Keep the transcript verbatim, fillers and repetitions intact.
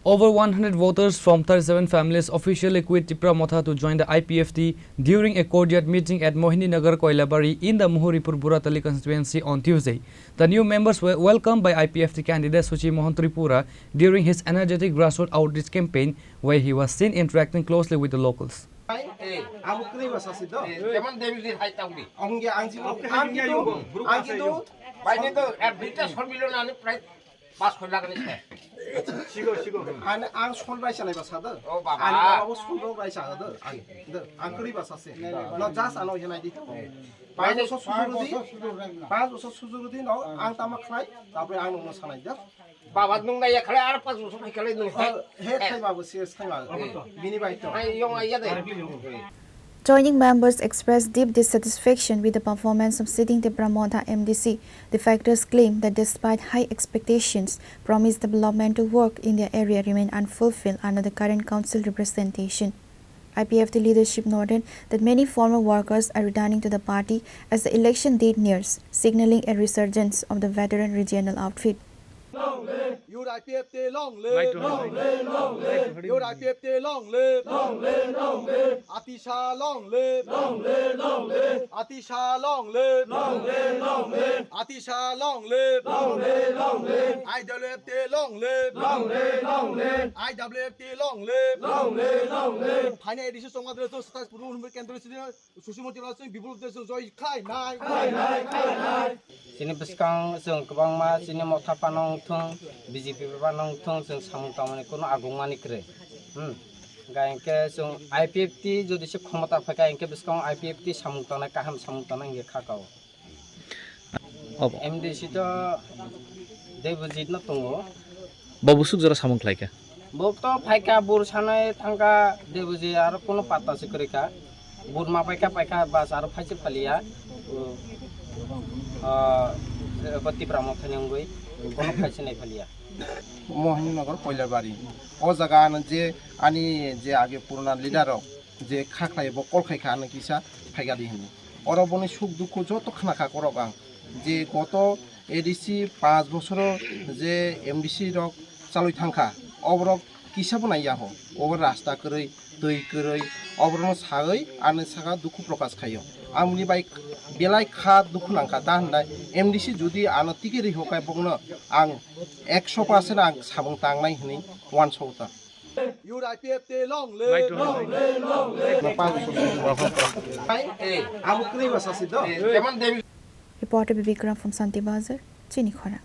Over one hundred voters from thirty-seven families officially quit Tipra Motha to join the I P F T during a courtyard meeting at Mohininagar Koilabari in the Muhuripur Buratali constituency on Tuesday. The new members were welcomed by I P F T candidate Suchi Mohan Tripura during his energetic grassroots outreach campaign, where he was seen interacting closely with the locals. Ang kwrwi ba sasi do. Jemon David hai tangdi. Ang ya, ang jibon, ang kitu, ang kitu. Baini to ek duita sormilo nani prai pas khoi lagani se. Sigo, sigo. Ang, ang sol bai sanai ba sa do. O baba. Ang baba sol bai sa do. Ang, do, ang kwrwi ba sasi. No, just ano hinai di. Panch bosor sujur di. Panch bosor sujur di, no, ang tama khlai, tapore ang no sanai do. Baba, nwng naiya khalai, aro panch bosor hai khalai nwng hai. Oh, he thai babu, serious thai babu. Bini bai to. Hai, yong aiya de. Joining members expressed deep dissatisfaction with the performance of sitting Tipra Motha M D C. Defectors claim that despite high expectations, promised developmental work in their area remain unfulfilled under the current council representation. I P F T leadership noted that many former workers are returning to the party as the election date nears, signaling a resurgence of the veteran regional outfit. Your I P F T long live! Long live, long live! Your I P F T long live! Long live, long live! Atisha long live! Long live, long live! Atisha long live! Long live, long live! Atisha long live! Long live, long live! I W F T long live! Long live, long live! I W F T long live! Long live, long live! Phainai A D C chongma dre to satais puru hwnwi kendro sini Susi Moti Lal Singh Biplop Deb chwng joy khlai nai. Khlai nai, khlai nai. Chini bwskang chwng kwbangma chini motha phano wngthung, B J P phano wngthung, chwng samung tangmani kuno agungmani kwrwi. Hmm. Hwnkhe hinkhe chwng I P F T jodi se khomota phaikha, hinkhe bwskango I P F T samung tangnai, kaham samung tangnai hinkhe kha kao. Obo. M D C to Debojit no tongo. Bo bwswk jora samung khlaikha? Bo to phaikha, bur sanai thangkha, Debojit aro kuno patta se kwrwikha. Bur ma paikha, paikha, bas aro phaise phaliya. O, ah, bo Tipra Mothani wngwi kuno phaise nai phaliya. Mohaninagar Koilabari. O jaga ano je ani je age purana leader rok je kha khlai bo call khaikha ano kisa phaikha di hinwi. Oro boni suk dukhu joto khna kha korok ang. Je goto A D C panch bosoro je M D C rok chalwi thangkha, oborok kisa bo naiya ho. Obo rasta kwrwi, twi kwrwi, oborokno sawi ano saka dukhu prokash khaio. Amoni bai belai kha dukhu nangkha, ta hwnai M D C jodi ano ticket ri hokai bokno ang ekso percent ang samung tangnai hwnwi uansukha. Your I P F T long live! Long live, long live! Reporter Bibikram from Santi Bazar, Chini Khorang.